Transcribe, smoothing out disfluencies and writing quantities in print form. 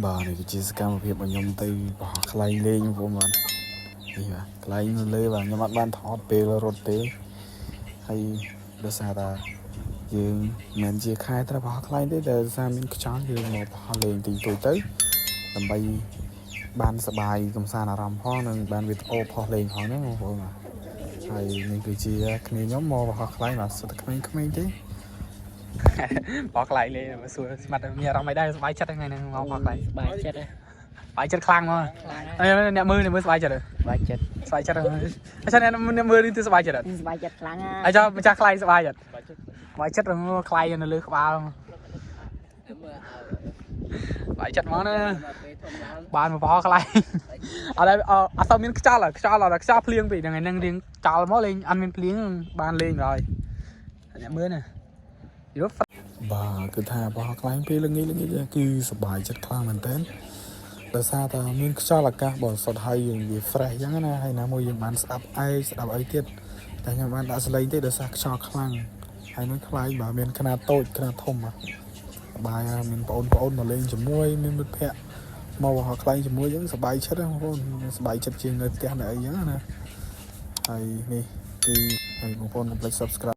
បាទនេះគឺជាសកម្មភាពរបស់ខ្ញុំទៅបោះខ្លែងលេងបងប្អូនបាទនេះបាទខ្លែងនៅលើបាទខ្ញុំអត់បានថតពេលរត់ទេហើយដោយសារតាយើងមិនមែនជាខែត្រូវបោះខ្លែងទេតែដោយសារមានខ្យល់យើងមកបោះលេងតិចតួចទៅដើម្បីបានសប្បាយកំសាន្តអារម្មណ៍ផងនិងបានវីដេអូផុសលេងផងហ្នឹងបងប្អូនបាទហើយនេះគឺជាគ្នាខ្ញុំមកបោះខ្លែងបាទសុទ្ធតែក្មេងៗទេ បោះខ្លែងលេងមកសួរស្មាត់មានអារម្មណ៍មិនដែរសប្បាយចិត្តថ្ងៃហ្នឹងមកបោះខ្លែង សប្បាយចិត្តហ៎ សប្បាយចិត្តខ្លាំងមកអ្នកមើលអ្នកមើលសប្បាយចិត្ត សប្បាយចិត្ត សប្បាយចិត្តអញ្ចឹងអ្នកមើលនេះទៅសប្បាយចិត្ត សប្បាយចិត្តខ្លាំងណា អញ្ចឹងម្ចាស់ខ្លែងសប្បាយចិត្តសប្បាយចិត្តខ្លែងនៅលើក្បាលសប្បាយចិត្តហ្មងណាបានមកបោះខ្លែងអត់អត់សូវមានខ្យល់ខ្យល់អត់ខ្យល់ភ្លៀងពេកហ្នឹងហ្នឹងរៀងចោលមកលេងអត់មានភ្លៀងបានលេងហើយអ្នកមើលណាយល់ បាទគឺថាបោះខ្លែងពេលល្ងាចល្ងាចគឺសប្បាយចិត្តខ្លាំងមែនតើដោយសារតែមានខ្យល់អាកាសបរិសុទ្ធហើយយើងវា fresh អញ្ចឹងណាហើយណាមួយយើងបានស្ដាប់ឯកស្ដាប់អីទៀតតែខ្ញុំបានដាក់សលេងទេដោយសារខ្យល់ខ្លាំងហើយនឹងខ្លែងបាទមានខ្នាតតូចខ្នាតធំបាទសប្បាយហើយមានបងប្អូនមកលេងជាមួយមានមិត្តភ័ក្តិមកបោះខ្លែងជាមួយអញ្ចឹងសប្បាយចិត្តណាបងប្អូនសប្បាយចិត្តជាងនៅផ្ទះនៅអីអញ្ចឹងណាហើយនេះគឺហើយបងប្អូនកុំភ្លេច subscribe